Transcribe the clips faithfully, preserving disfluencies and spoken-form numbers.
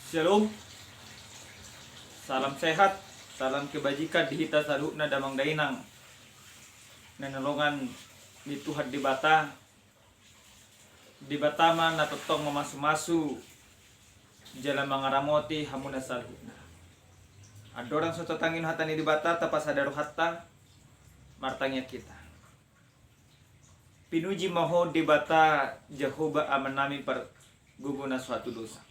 Shalom. Salam sehat, salam kebajikan di hita saluhutna damang dainang na hinaholongan ni Tuhan Debata. Debata ma na tongtong mamasumasu jala mangaramoti hamuna saluhutna. Andorang so tatangion hata ni Debata, tapasada rohanta, martangiang hita. Pinuji ma Ho Debata Jahowa Amanami pargogo na so hatudosan.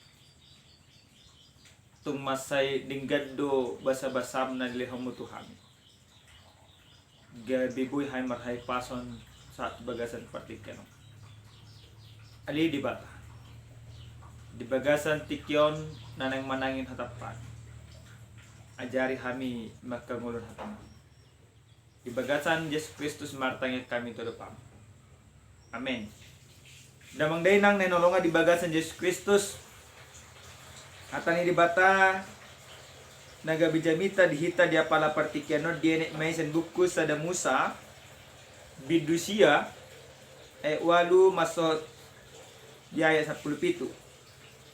Tung mansai denggan do basabasam na nilehonmu tu hami. Gabe boi hami marhahipason sahat tu bagasan partingkian on. Ale Debata, di bagasan tingki on na naeng manangion hataM, ajari hami mangkangoluhon hataM. Di bagasan Jesus Kristus martangiang hami tu adopanMu. Amen. Damang dainang na hinaholongan di bagasan Jesus Kristus, hata ni Debata na gabe jamita di hita di apala partingkian on dienet ma i sian buku Sada Musa, bindu sia, ayat ualu mansai di ayat sampulu pitu.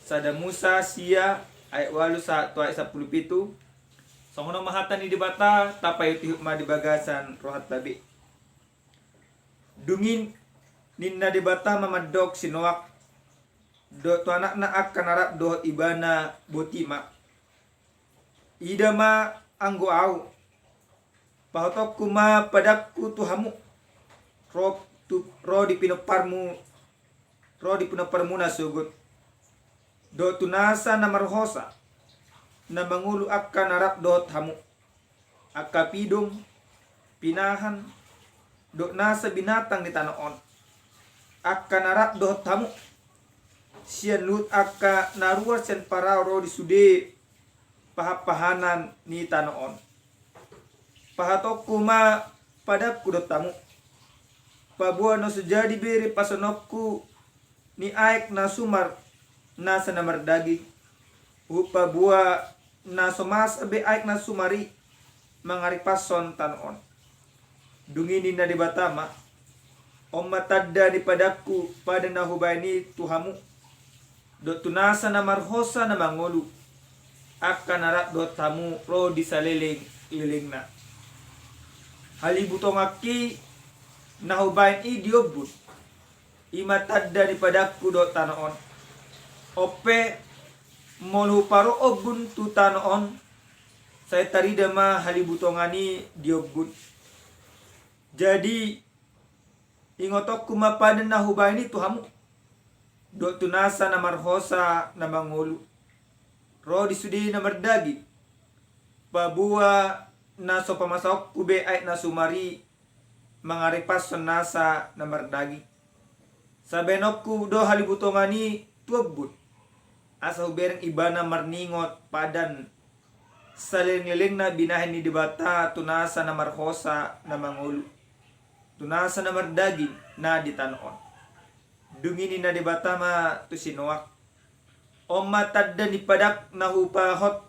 Sada Musa sia, ayat ualu sahat tu ayat sampulu pitu. Songon on ma hata ni Debata, tapaihutihut ma di bagasan rohanta be. Dung i ninna Debata ma mandok si Noak dohot tu anakna angka na rap dohot ibana botima. Ida ma anggo ahu, pahotonku ma padanku tu hamu, ro, tu, ro di pinomparmu, ro di pinomparmuna sogot, dohot tu nasa na marhosa na mangolu angka na rap dohot hamu, angka pidong, pinahan, dohot nasa binatang ni tano on, angka na rap dohot hamu, sian luhut angka na ruar sian parau ro di sude pahanpahanan ni tano on. Pahotonku ma padanku dohot hamu, paboa na so jadi be ripasononku ni aek na sumar nasa na mardaging, huhut paboa na so masa be aek na sumar i mangaripashon tano on. Dung i ninna Debata ma, on ma tanda ni padanku, padan na hubahen i tu hamu, dohot tu nasa na marhosa na mangolu, angka na rap dohot hamu ro di salelenglelengna. Halibutonganki na hubahen i di ombun, i ma tanda ni padanku dohot tano on. On pe, molo huparo ombun tu tano on, sai tarida ma halibutongan i di ombun. Jadi, ingotonku ma padan na hubahen i tu hamu, dohot tu nasa na marhosa na mangolu, ro di sude na mardaging, paboa na so pamasaonku be aek na sumar i mangaripashon nasa na mardaging. Sai bahenonku do halibutongan i tu ombun, asa hubereng ibana marningot padan salelenglelengna binahen ni Debata tu nasa na marhosa na mangolu, tu nasa na mardaging na di tano on. Dung i ninna Debata ma tu si Noak, on ma tanda ni padanku na hupahot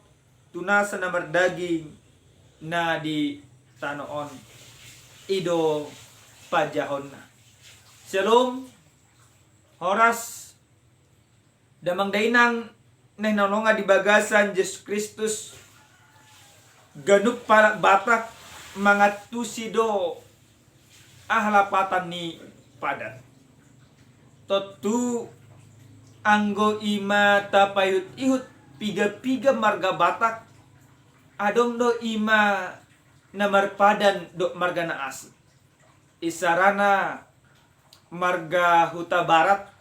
tu nasa na mardaging na di tano on. I do panjahonna. Shalom. Horas. Damang dainang na hinaholongan di bagasan Jesus Kristus, ganup halak Batak mangantusi do aha lapatan ni padan. Tontu anggo i ma tapaihutihut pigapiga marga Batak, adong do i ma na marpadan dohot marga na asing. Isarana marga Hutabarat,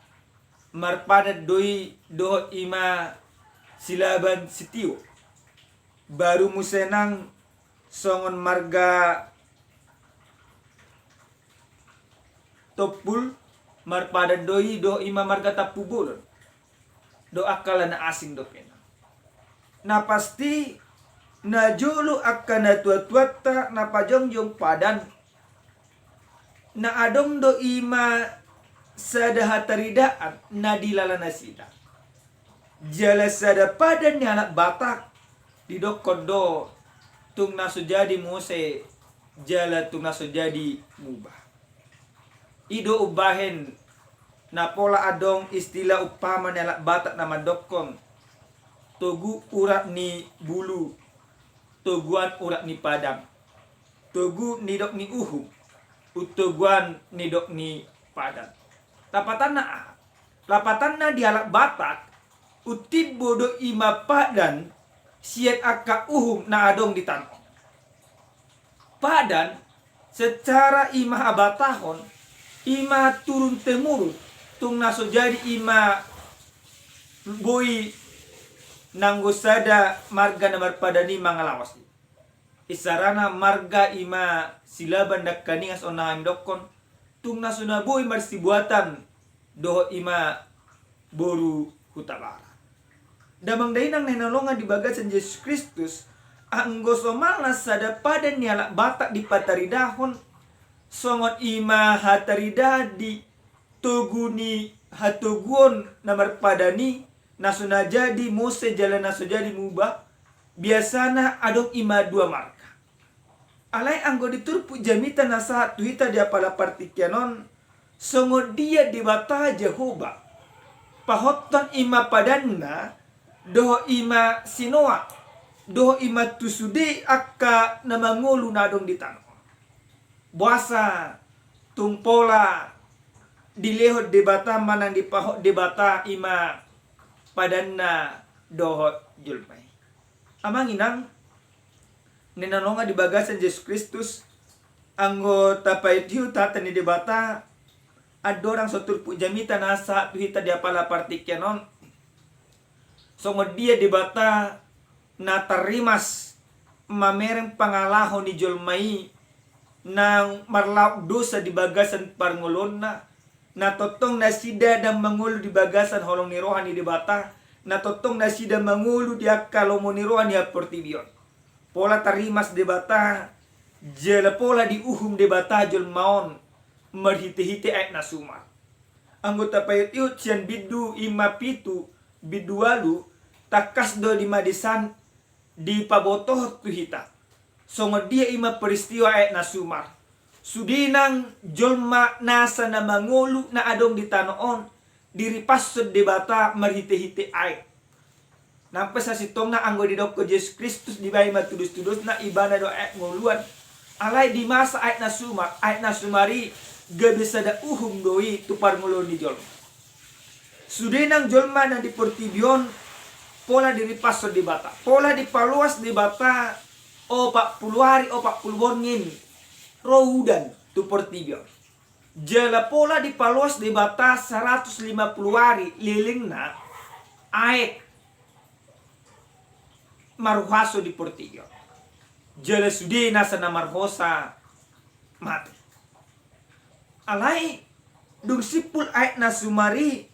marpadan do i dohot i ma Silaban, Sitio. Baru muse nang songon marga Tompul, marpadan do i dohot i ma marga Tampubolon. Dohot angka na asing dope nang. Na pasti, na jolo angka natuatuanta na pajongjong padan, na adong do i ma sada hataridaan na dilala nasida. Jala sada padan ni halak Batak didokkon do tung na so jadi muse jala tung na so jadi mubah. I do umbahen na pola adong istilah umpama ni halak Batak na mandokkon, togu urat ni bulu, toguan urat ni padan, togu nidok ni uhum, untoguan nidok ni padan. Lapatanna aha? Lapatanna di halak Batak, untimbo do i ma padan sian angka uhum na adong di tano on. Padan secara i ma habatahon, i ma turun temurun, tung na so jadi i ma boi nanggo sada marga na marpadan i mangalaosi. Isarana marga i ma Silaban, Dangkaningas on na hami dokkon, tung na so na boi marsibuatan dohot i ma boru Hutabarat. Damang dainang na hinaholongan di bagasan Jesus Kristus, anggo somalna sada padan ni halak Batak dipataridahon, songon i ma hataridaan di togu ni hatoguon na marpadan i, na so na jadi muse jala na so jadi muba, biasana adong i ma dua marga. Alai anggo di turpuk jamita na sahat tu hita di apala partingkian on, songon dia Debata Jahowa pahothon i ma padanna, dohot i ma si Noak, dohot i ma tu sude angka na mangolu na adong di tano on. Boasa tung pola dilehon Debata manang dipahot Debata i ma padanna dohot jolma i? Amang inang na hinaholongan di bagasan Jesus Kristus, anggo tapaihut-ihut hata ni Debata, andorang so turpuk jamita na sahat tu hita di apala partingkian on, songon dia Debata na tarrimas mamereng pangalaho ni jolma i, na marlaok dosa di bagasan parngoluonna, na tongtong nasida ndang mangolu di bagasan holong ni roha ni Debata, na tongtong nasida mangolu di angka lomo ni roha ni haportibi on. Pola tarrimas Debata, jala pola diuhum Debata jolma on marhite-hite aek na sumar. Anggo tapaihut-ihut sian bindu i ma pitu, bindu ualu, tangkas do di ma di san dipabotohon tu hita songon dia i ma peristiwa aek na sumar. Sude nang jolma nasa na mangolu na adong di tano on, diripashon Debata marhite-hite aek. Nang pe sasintongna anggo didokkon Jesus Kristus dibahen ma tudos-tudosna, ibana do aek ngoluan. Alai di masa aek na sumar, aek na sumar i gabe sada uhum do i tu parngoluon ni jolma. Sude nang jolma na di portibi on pola diripashon Debata, pola dipaloas Debata opat pulu ari, opat pulu borngin ro udan tu portibi on. Jala pola dipaloas Debata saratus lima pulu ari lelengna aek marhuaso di portibi on. Jala sude nasa na marhosa mate. Alai dung simpul aek na sumar i,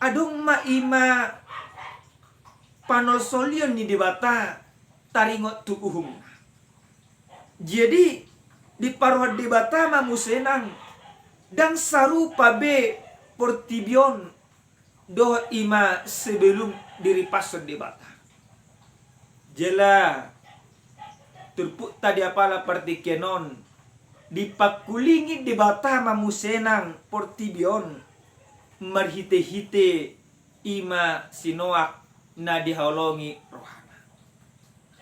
adong ma i ma panolsolion ni Debata taringot tu uhumna. Jadi diparohahon Debata ma muse nang, ndang sarupa be portibi on dohot i ma sebelum diripashon Debata. Jala turpukta di apala partingkian on, dipangkulingi Debata ma muse nang portibi on marhite-hite i ma si Noak na dihaholongi rohana.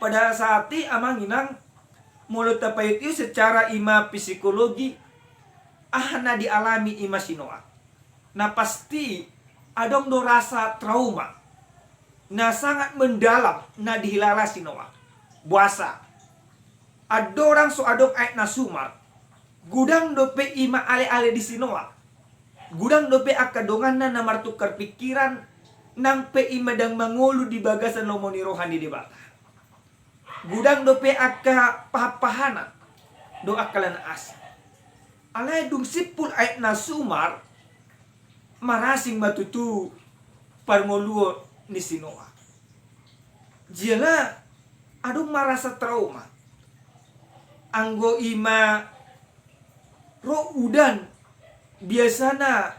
Pada saat i amang inang, molo tapaihut-ihut secara i ma psikologi, aha na dialami i ma si Noak? Na pasti adong do rasa trauma na sangat mendalam na dihilala si Noak. Boasa? Andorang so adong aek na sumar, godang dope i ma ale-ale di si Noak. Godang dope angka donganna na martukar pikiran, nang pe i ma ndang mangolu di bagasan lomo ni roha ni Debata. Godang dope angka pahan-pahanan dohot angka na asing. Alai dung simpul aek na sumar, marasing ma tutu parngoluon ni si Noak. Jala adong ma rasa trauma. Anggo i ma ro udan, biasana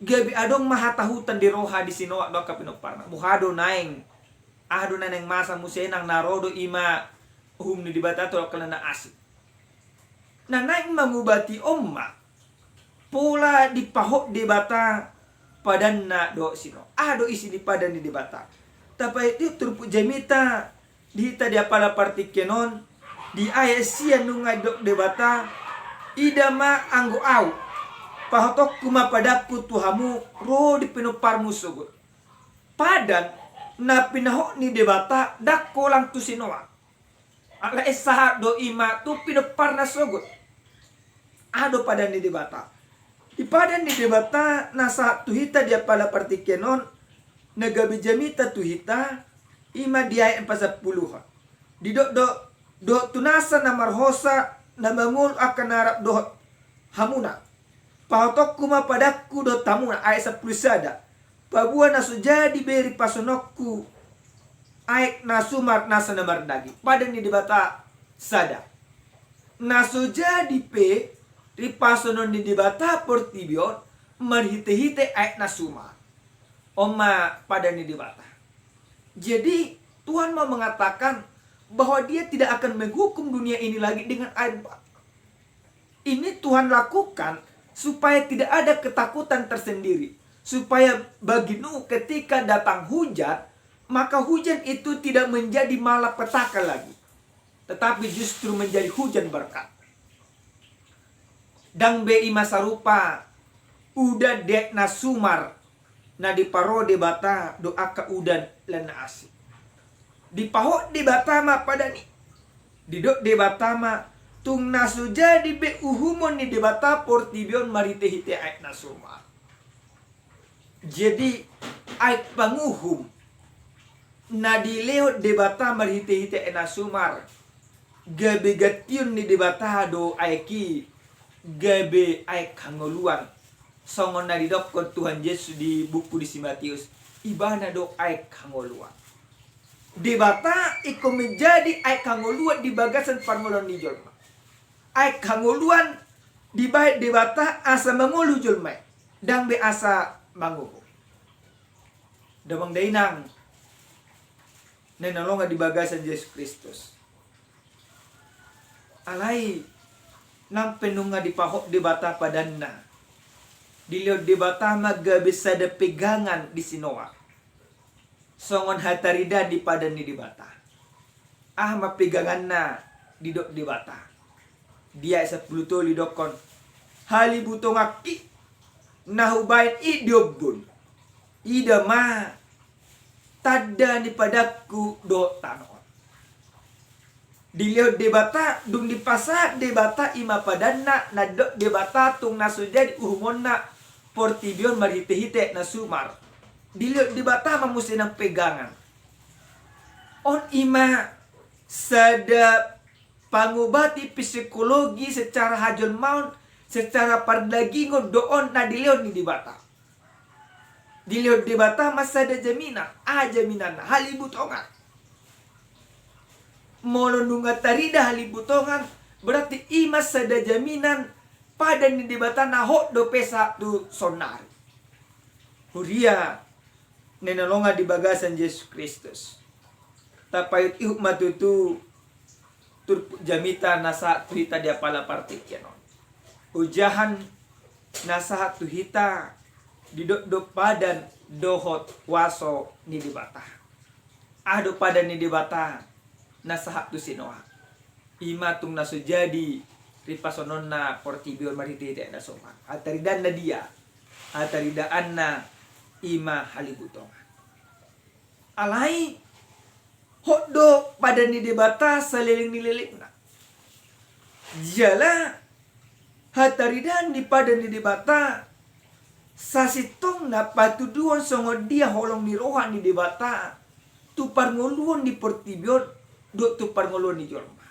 gabe adong ma hatahutan di roha di si Noak dohot angka pinomparna. Boha do naeng, aha do naeng masa muse nang na ro do i ma uhum ni Debata tu angka na asing. Na naeng mangubati on ma pola dipahot Debata padanna dohot si Noak. Aha do isi ni padan ni Debata? Tapaihutihut turpuk jamita di hita di apala partingkian on, di ayat sia nunga didok Debata, ida ma anggo au, pahotonku ma padanku tu hamu ro di pinomparmu sogot. Padan na pinahot ni Debata ndang holan tu sinoa. Alai sahat do i ma tu pinomparna sogot. Aha do padan ni Debata? Di padan ni Debata na sahat tu hita di apala partingkian on, na gabe jamita tu hita, i ma di ayat empat sapuluhon. Didok do, dohot tu nasa na marhosa, na mangolu angka na rap dohot hamuna. Pahotonku ma padanku dohot hamuna, ayat sampulu sada. Paboa na so jadi be ripasononku aek na sumar nasa na mardaging. Padan ni Debata sada. Na so jadi pe ripasonon ni Debata portibi on marhitehite aek na sumar. On ma padan ni Debata. Jadi Tuhan mau mengatakan bahwa Dia tidak akan menghukum dunia ini lagi dengan air ba. Ini Tuhan lakukan supaya tidak ada ketakutan tersendiri, supaya bagi Nuh ketika datang hujan, maka hujan itu tidak menjadi malapetaka lagi, tetapi justru menjadi hujan berkat. Ndang be i ma sarupa udan di aek na sumar na diparo Debata do angka udan lan na asing. Dipahot Debata ma padan i. Didok Debata ma, tung na so jadi be uhumon ni Debata portibi on marhitehite aek na sumar. Jadi aek panguhum na dilehon Debata marhitehite aek na sumar, gabe gantion ni Debata do aek i, gabe aek hangoluan. Songon na didokkon Tuhan Jesus di buku di si Matius, ibana do aek hangoluan. Debata ingkon menjadi aek hangoluan di bagasan parngoluon ni jolma. Aek hangoluan dibahen Debata asa mangolu jolma i, ndang be asa manguhum. Damang dainang na hinaholongan di bagasan Jesus Kristus. Alai nang pe nunga dipahot Debata padanna, dilehon Debata ma gabe sada pegangan di si Noa. Songon hataridaan di padan ni Debata. Aha ma peganganna didok Debata? Di ayat sampulu tolu didokkon, halibutonganki na hubahen i di ombun, ida ma tanda ni padanku dohot tano on. Dilehon Debata, dung dipasahat Debata i ma padanna, na didok Debata tung na so jadi uhumonna portibi on marhitehite aek na sumar. Dilehon Debata ma muse nang pegangan. On i ma sada pangobati psikologi secara hajolmaon, secara pardagingon do on na dilehon ni Debata. Dilehon Debata ma sada jaminan. Aha jaminanna? Halibutongan. Molo nunga tarida halibutongan, berarti i ma sada jaminan padan ni Debata na hot dope sahat tu saonnari. Huria na hinaholongan di bagasan Jesus Kristus. Tapaihutihut ma tutu turpuk jamita na sahat tu hita di apala partingkian on. Ojahan na sahat tu hita didok do padan dohot huaso ni Debata. Aha do padan ni Debata na sahat tu si Noa? I ma tung na so jadi ripasononna portibi on marhitehite aek na sumar. Hataridaanna dia? Hataridaanna i ma halibutongan. Alai hot do padan ni Debata saleleng ni lelengna. Jala hataridaan ni padan ni Debata sasintongna patuduhon songon dia holong ni roha ni Debata tu parngoluon ni portibi on dohot tu parngoluon ni jolma.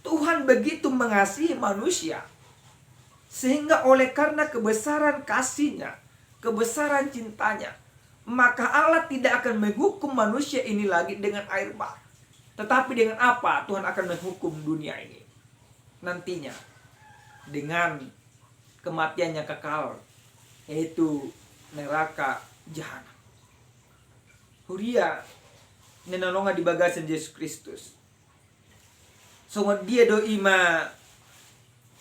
Tuhan begitu mengasihi manusia, sehingga oleh karena kebesaran kasihnya, kebesaran cintanya, maka Allah tidak akan menghukum manusia ini lagi dengan air bah. Tetapi dengan apa Tuhan akan menghukum dunia ini nantinya? Dengan kematian yang kekal, yaitu neraka jahanam. Huria na hinaholongan di bagasan Jesus Kristus. Songon dia do i ma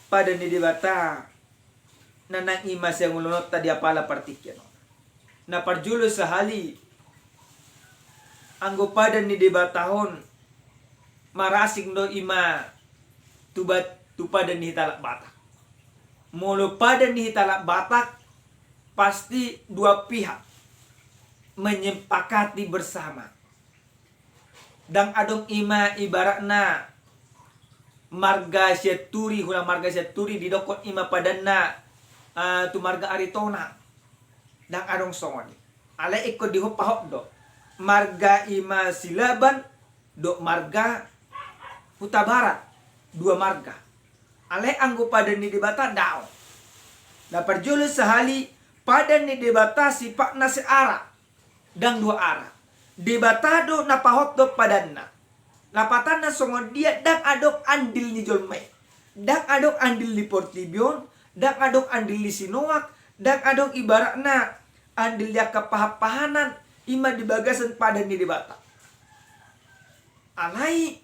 padan ni Debata na naeng i ma siangulononta di apala partingkian on? Na parjolo sahali, Anggo padan ni Debata on marasing do i ma tu bat-, tu padan ni hita halak Batak. Molo padan ni hita halak Batak, pasti dua pihak menyepakati bersama. Ndang adong i ma ibaratna marga Sianturi, hula marga Sianturi didokkon i ma padanna, eh, tu marga Aritonang. Ndang adong songon i. Alai ingkon dipahot do marga i ma Silaban dohot marga Hutabarat, dua marga. Alai anggo padan ni Debata daong. Na parjolo sahali, padan ni Debata sifatna searah, ndang dua arah. Debata do na pahothon padanna. Lapatanna songon dia, ndang adong andil ni jolma i. Ndang adong andil ni portibi on, ndang adong andil ni sinoak, ndang adong ibaratna andil ni angka pahanpahanan, i ma di bagasan padan ni Debata. Alai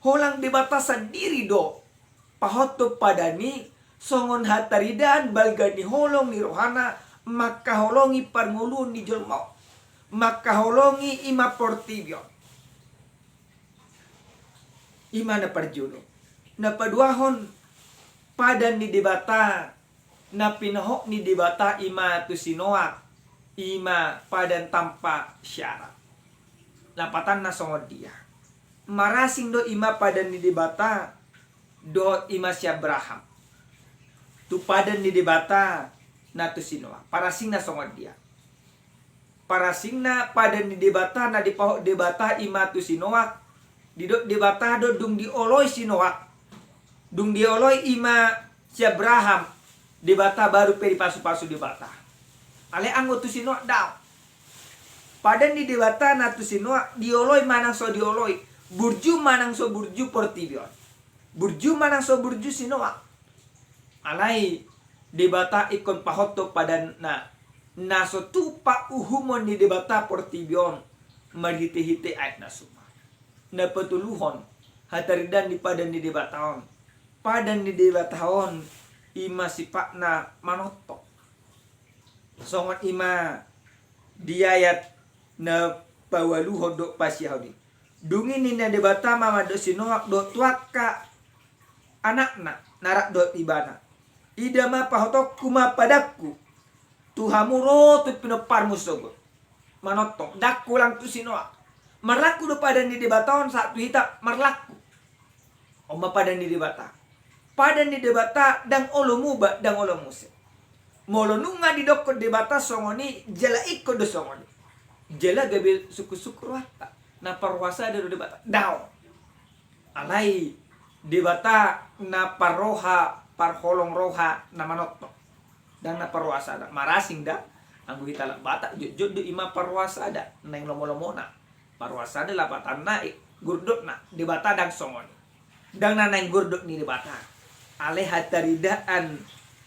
holang Debata sandiri do pahothon padan i songon hataridaan balga ni holong ni rohana mangkaholongi parngoluon ni jolma on, mangkaholongi i ma portibi on. I ma na parjolo. Na paduahon, padan ni Debata na pinohot ni Debata i ma tu sinoak, i ma padan tanpa syarat. Lapatanna songon dia? Marasing do i ma padan ni Debata dohot i ma si Abraham tu padan ni Debata na tu sinoak. Parasingna songon dia? Parasingna, padan ni Debata na dipahot Debata i ma tu sinoak, didok Debata do dung dioloi sinoak, dung dioloi i ma si Abraham, Debata baru pe dipasupasu Debata. Alai anggo tu sinoak daong. Padan ni Debata na tu sinoak, dioloi manang so dioloi, burju manang so burju portibi on, burju manang so burju sinoak, alai Debata ingkon pahothon padanna na so tupa uhumon ni Debata portibi on marhitehite aek na sumar. Na patoluhon, hataridaan ni padan ni Debata on. Padan ni Debata on i ma sifatna manongtong. Songon i ma di ayat na paualuhon dohot pasiahon i. Dung i ninna Debata ma mandok si Noak dohot tu angka anakna na rap dohot ibana: Ida ma, pahothonku ma padanku tu hamu ro tu pinomparmu sogot. Manongtong, ndang holan tu si Noak. Marlaku do padan ni Debata on sahat tu hita, marlaku. On ma padan ni Debata. Padan ni Debata ndang olo muba, ndang olo muse. Molo nunga didokkon Debata songon i, jala ingkon do songon i, jala gabe sungkunsungkun rohanta. Na parrohasada do Debata? Daong. Alai Debata na parroha, parholong roha, na manongtong. Ndang na parrohasada. Marasing da, anggo hita halak Batak, jotjot do i ma parrohasada, naeng lomolomona. Parrohasada lapatanna, eh, gordotna. Debata ndang songon i. Ndang na naeng gordot ni Debata. Alai hataridaan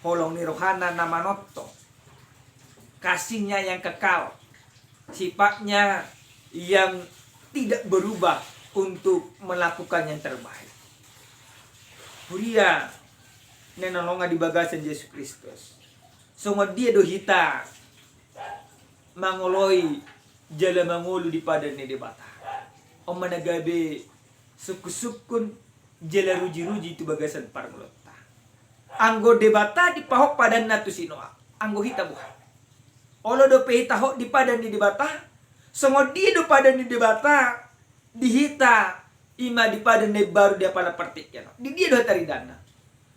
holong ni rohana na manongtong. Kasihnya yang kekal. Sifatnya yang tidak berubah untuk melakukan yang terbaik. Huria na hinaholongan di bagasan Jesus Kristus. Songon dia do hita mangoloi jala mangolu di padan ni Debata? On ma na gabe sungkunsungkun jala rujiruji tu bagasan parngoluonta. Anggo Debata dipahot padanna tu si Noak, anggo hita boha? Olo dope hita hot di padan ni Debata? Songon dia do padan ni Debata di hita, i ma di padan na imbaru di apala partingkian on? Di dia do hataridaanna?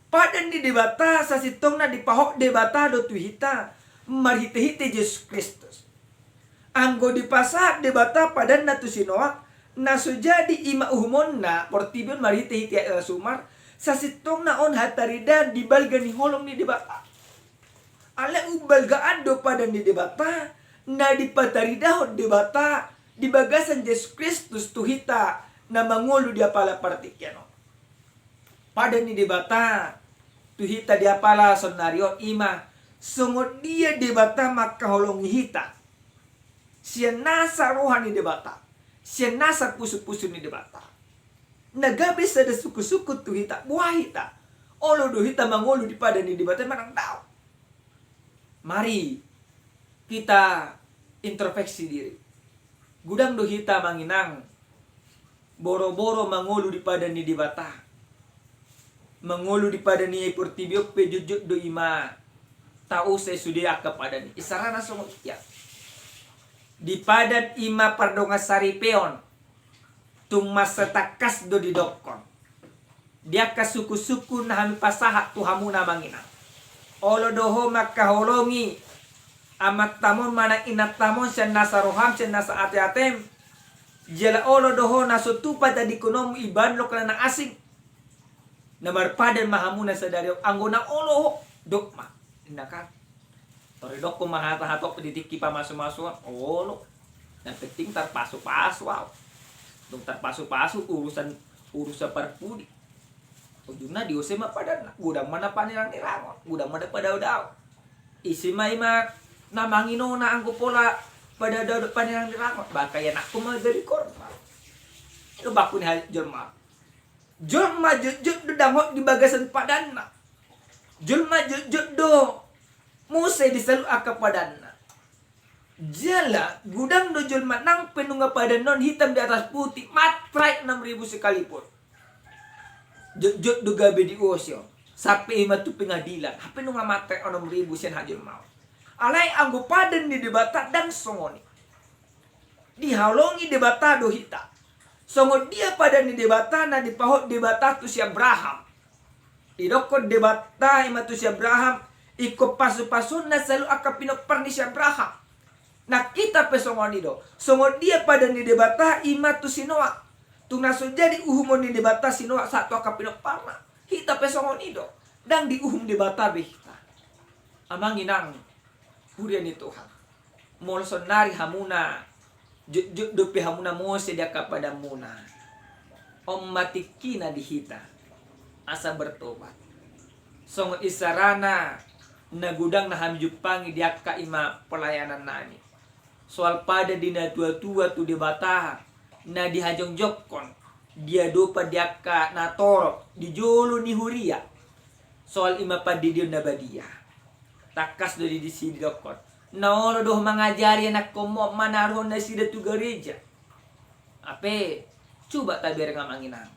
Padan ni Debata sasintongna dipahot Debata do tu hita marhitehite Jesus Kristus. Anggo dipasahat Debata padanna tu si Noak, na so jadi i ma uhumonna portibi on marhitehite aek na sumar, sasintongna on hataridaan di balga ni holong ni Debata. Alai umbalgaan do padan ni Debata na dipataridahon Debata di bagasan Jesus Kristus tu hita na mangolu di apala partingkian on. Padan ni Debata tu hita di apala saonari on i ma songon dia Debata mangkaholongi hita sian nasa roha ni Debata, sian nasa pusupusu ni Debata. Na gabe sada sungkunsungkun tu hita, boha hita? Olo do hita mangolu di padan ni Debata manang daong? Mari kita introspeksi diri. Godang do hita, Amang Inang, boro-boro mangolu di padan ni Debata. Mangolu di padan ni portibi on pe jotjot do i ma taosa i sude angka padan i. Isarana songon dia? Di padan i ma pardongan saripeon, tung mansai tangkas do didokkon di angka sungkun-sungkun na hami pasahat tu hamuna, Amang Inang. Olo do ho mangkaholongi amantam on manang inantam on sian nasa roham, sian nasa ate-atem. Jala olo do ho na so tupa tadingkononmu ibaen loka na asing. Na marpadan ma hamuna sadari on, anggo na olo ho, dok ma, inna kan. Tor didokkon ma hata-hata on di tingki pamasu-masuon, olo. Na penting tarpasu-pasu au. Dung tarpasu-pasu urusan, urusan parpudi. Ujungna diose ma padanna, godang ma na panirang-nirangon, godang ma na padao-dao. Ise ma i ma na manginona anggo pola padao-dao dohot panirang-nirangon, ba angka ianakkon ma gabe korban. Ido baku ni hajolma. Jolma jotjot do dang hot di bagasan padanna. Jolma jotjot do muse di saluhut angka padanna. Jala godang do jolma nang pe nunga padanna on hitam di atas putih, matre enam ribu sekalipun. Jotjot do gabe diose on sampe i ma tu pengadilan, hape nunga matre enam ribu sian hajolmaon. Alai anggo padan ni Debata dang songon i. Dihaholongi Debata do hita. Songon dia padan ni Debata na dipahot Debata tu si Abraham? Didokkon Debata i ma tu si Abraham, ingkon pasu-pasuna saluhut angka pinompar ni si Abraham. Nang hita pe songon i do. Songon dia padan ni Debata i ma tu si Noa? Tung na so jadi uhumon ni Debata si Noa sahat tu angka pinomparna, hita pe songon i do. Dang diuhum Debata be hita. Amang Inang, huria ni Tuhan. Molo saonnari hamuna, jotjot dope hamuna muse di angka padanmuna, on ma tingkina di hita asa bertobat. Songon isarana na godang na hami jumpangi di angka i ma pelayanan nami. Soal padan di natua-tua tu Debata na dihajongjongkon di adopan di angka natorop di jolo ni huria. Soal i ma pandidion na badia. Tangkas do di disi didokkon, na olo do ho mangajari anakkonmu manaruhon nasida tu gareja. Hape, coba tabereng, Amang Inang.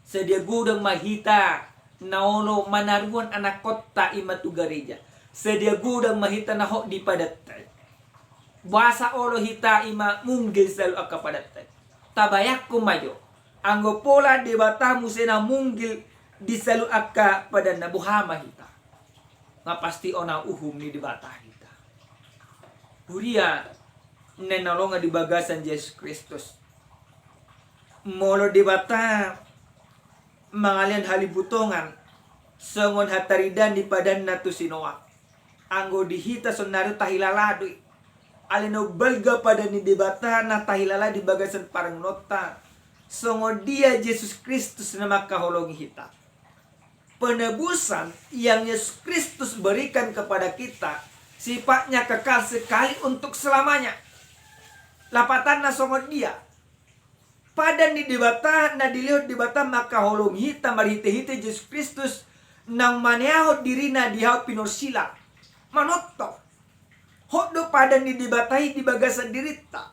Sadia godang ma hita na olo manaruhon anakkonta i ma tu gareja. Sadia godang ma hita na hot di padanta i. Boasa olo hita i ma munggil saluhut angka padanta i? Tabayangkon ma jo, anggo pola Debata muse na munggil di saluhut angka padanna, boha ma hita? Nga pasti on na uhum ni Debata hita. Huria na hinaholongan di bagasan Jesus Kristus. Molo Debata mangalehon halibutongan songon hataridaan ni padanna tu si Noa, anggo di hita saonnari tahilala do i. Alai na umbalga padan ni Debata na tahilala di bagasan parngoluonta, songon dia Jesus Kristus na mangkaholongi hita. Penebusan yang Yesus Kristus berikan kepada kita sifatnya kekal sekali untuk selamanya. Lapatanna songon dia? Padan ni Debata na dilehon Debata mangkaholongi hita marhite-hite Jesus Kristus, naung maneahon dirina di hau pinorsilang. Manongtong. Hot do padan ni Debata i di bagasan dirinta.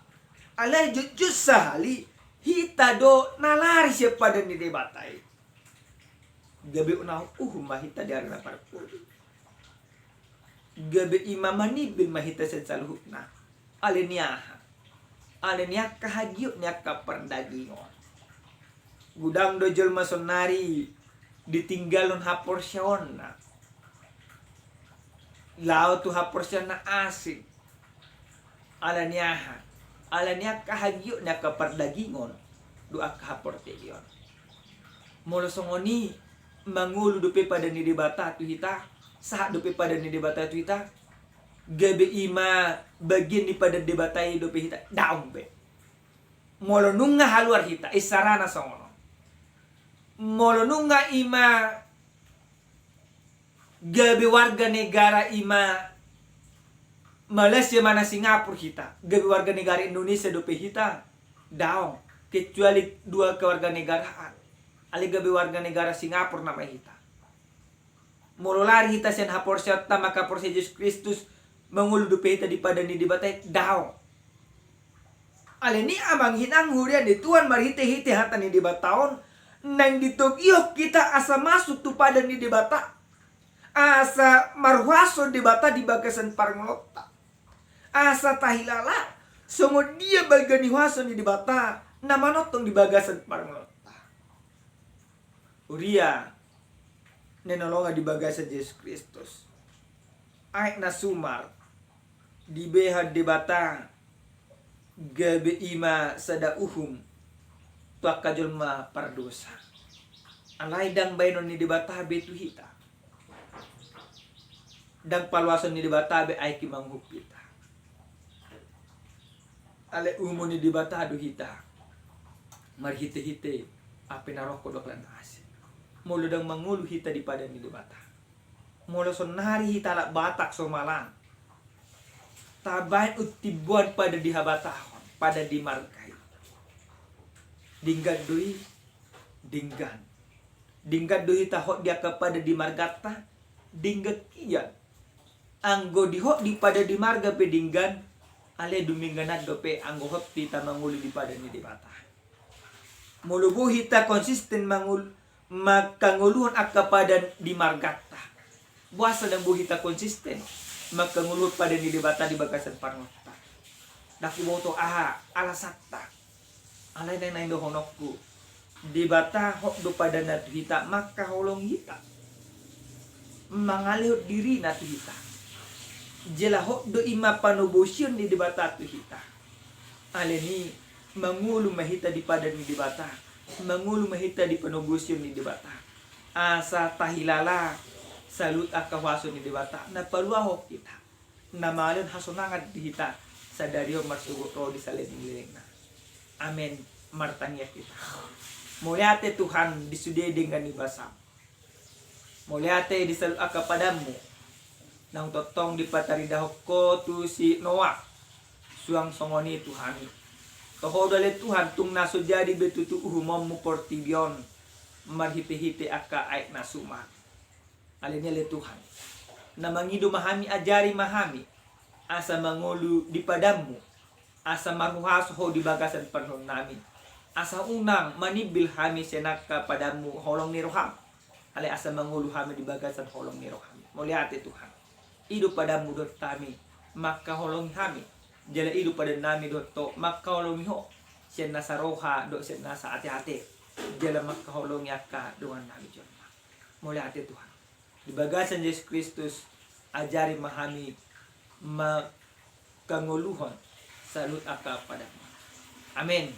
Alai jotjot sahali, hita do na lari sian padan ni Debata i. Gabe unang uhum ma hita di ari na parpudi. Gabe i ma manimbil ma hita sian saluhutna. Alani aha? Alani angka hagiot ni angka pardagingon. Godang do jolma saonnari ditinggalhon haporseaonna laho tu haporseaon na asing. Alani aha? Alani angka hagiot ni angka pardagingon dohot angka haporseaon. Molo songon i, mangolu dope padan ni Debata tu hita? Sahat dope padan ni Debata tu hita? Gabe i ma bagian ni padan Debata i dope hita? Daong be. Molo nunga haluar hita, isarana songon on. Molo nunga i ma gabe warga negara i ma Malaysia manang Singapura hita, gabe warga negara Indonesia dope hita? Daong, kecuali dua kewarganegaraan. Alai gabe warga negara Singapura nama hita. Molo lari hita sian haporseaonta mangkaporseai Jesus Kristus, mangolu dope hita di padan ni Debata i? Daong. Alani i amang inang huria ni Tuhan, marhite-hite hata ni Debata on, naeng ditogihon hita asa masuk tu padan ni Debata, asa marhuaso Debata di bagasan parngoluonta, asa tahilala songon dia balga ni huaso ni Debata na manongtong di bagasan parngoluonta. Huria na hinaholongan di bagasan Jesus Kristus, aek na sumar dibehon Debata gabe i ma sada uhum tu angka jolma pardosa. Alai ndang baenon ni Debata be tu hita, ndang paluason ni Debata be aek i manguhup hita. Alai umum ni Debata do hita marhite-hite api na rongkop dohot lan na asing. Molo ndang mangolu hita di padan ni Debata, molo saonari hita halak Batak so malang, tabaen untimboan padan di habatahon, padan di marga i. Denggan do i, denggan. Denggan do hita hot di angka padan di marganta, denggan hian. Anggo di hot di padan di marga pe denggan, alai dumengganan dope anggo hot hita mangolu di padan ni Debata. Molo boi hita konsisten mangol-, mangkangoluhon angka padan di marganta, boasa ndang boi hita konsisten mangkangoluhon padan ni Debata di bagasan parngoluonta? Ndang huboto aha alasanta. Alai naeng, naeng dohononku, Debata hot do padanna tu hita mangkaholongi hita, mangalehon dirina tu hita. Jala hot do i ma panobosion ni Debata tu hita. Alani i mangolu ma hita di padan ni Debata, mangolu ma hita di panobosion ni Debata, asa tahilala saluhut angka huaso ni Debata na paluahon hita, na mangalehon hasonangan di hita sadari on marsogot ro di saleleng-lelengna. Amen. Martangiang hita. Mauliate Tuhan di sude denggan ni basaM. Mauliate di saluhut angka padanMu naung tongtong dipataridahon Ho tu si Noa. Suang songon i tu hami. Tu Ho do ale Tuhan, tung na so jadi be tutu uhumMu portibi on marhite-hite angka aek na sumar. Alani i ale Tuhan, na mangido ma hami, ajari ma hami asa mangolu di padanMu, asa marhuaso Ho di bagasan parngoluonnami, asa unang manimbil hami sian angka padanMu holong ni rohaM, alai asa mangolu hami di bagasan holong ni rohaM. Mauliate Tuhan. I do padanMu dohot hami, mangkaholongi hami, jala i do padannami dohot Ho, mangkaholongi Ho sian nasa roha dohot sian nasa ate-ate, jala mangkaholongi angka dongannami jolma. Mauliate Tuhan. Di bagasan Jesus Kristus, ajari ma hami mangkangoluhon saluhut angka padanMu. Amen.